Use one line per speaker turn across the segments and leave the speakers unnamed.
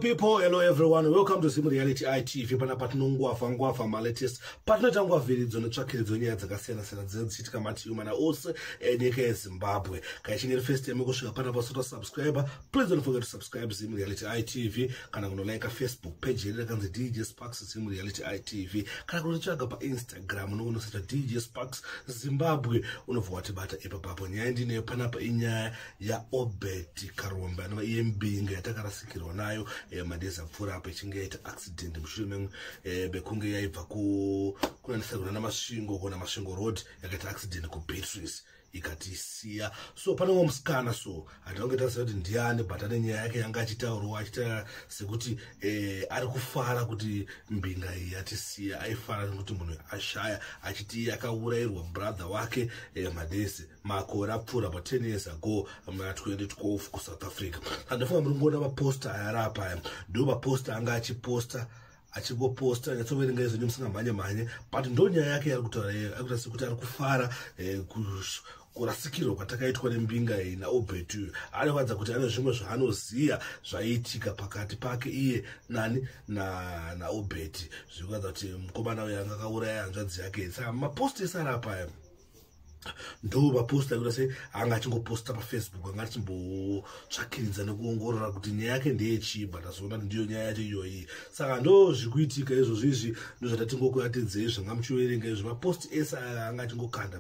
People, hello everyone, welcome to Zim Reality ITV. Panapa tinongwafa ngwafa malatest, patinoita ngwavhiridzo netsvakiridzo nyaya dzakasiyana siyana dzinenge dzichiitika mativi mana ose enyika yeZimbabwe. Kana ichinge iri first time kusvika panapa usati subscribe, please don't forget to subscribe Zim Reality ITV, kana kunolike Facebook page yedu rakanzi DJ Sparks Zim Reality ITV, kana kunotsvaga paInstagram unonosecha DJ Sparks Zimbabwe, unobva watibata ipapapo. Nyaya ndineyo panapa inyaya yaObert Karombe, anova iye mbinga yatakarasikirwa nayo madays apfuura apo, ichinge yaita accident mushure mekunge yaibva kunanisirwa naMasvingo, kona Masvingo Road, yakaita accident kuBeatrice, ikatisiya. So pane umwe musikana, so hatingange taziva kuti ndiani, but ane nyaya yake yanga achitaurwa, achiita sekuti ari kufara kuti mbinga iyi yatisiya. Aifara nekuti munhu ashaya, achiti iye akaurayirwa brother wake madays, makore apfuura, about 10 years ago, muna 2012 kuSouth Africa. Handifunga muri kuona maposta aya ari apa. Aya ndo maposta anga achiposta, achingoposta. Nyatsoverenga izvo musingamhanye mhanye, but ndo nyaya yake yari kutaura. Ari kuita sekuti ari kufara kurasikirwa kwatakaitwa nembinga iyi naObert uyu. Anoratidza kuti ane zvimwe zvaanoziva zvaiitika pakati pake iye nani naObert, zviri kuratidza kuti mukomana uyu anga akauraya hanzvadzi yake. Saka mapost ese ari apa aya ndo maposta ekuita se anga achingoposta paFacebook, anga achimbotsvakiridza nekuongorora kuti nyaya yake ndeyechii, but azoona kuti ndiyo nyaya yacho iyoyi. Saka ndo zviri kuitika izvozvo. Izvi ndo zvatatingokuratidzei zvanga muchiverenga izvo, mapost ese aya anga achingokanda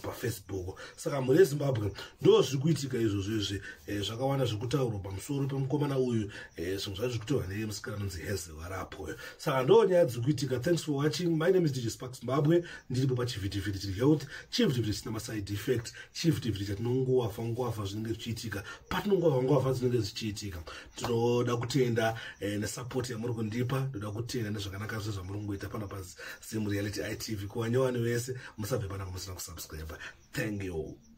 paFacebook. Saka mhuri yeZimbabwe, ndo zviri kuitika izvozvo izvi. Zvakawanda zviri kutaurwa pamusoro pemukomana uyu. Zvimwe zvacho zviri kutaurwa nemusikana anonzi Hazel arapo. Saka ndo nyaya dziri kuitika. Thanks for watching. My name is DJ Sparks Zimbabwe. Ndiripo pachivhitivhiti chiri health, chivhitivhiti chisina maside effect, chivhitivhiti chatinongowafa ngwafa zvinenge zvichiitika patinongowafa ngwafa dzinenge zvichiitika. Tinoda kutenda nesupport yamuri kundipa. Ndoda kutenda nezvakanaka zvese zvamuri kungoita pana paZim Reality ITV. Kuvanyowani vese, musabve panapa musina kusubscribe. Thank you.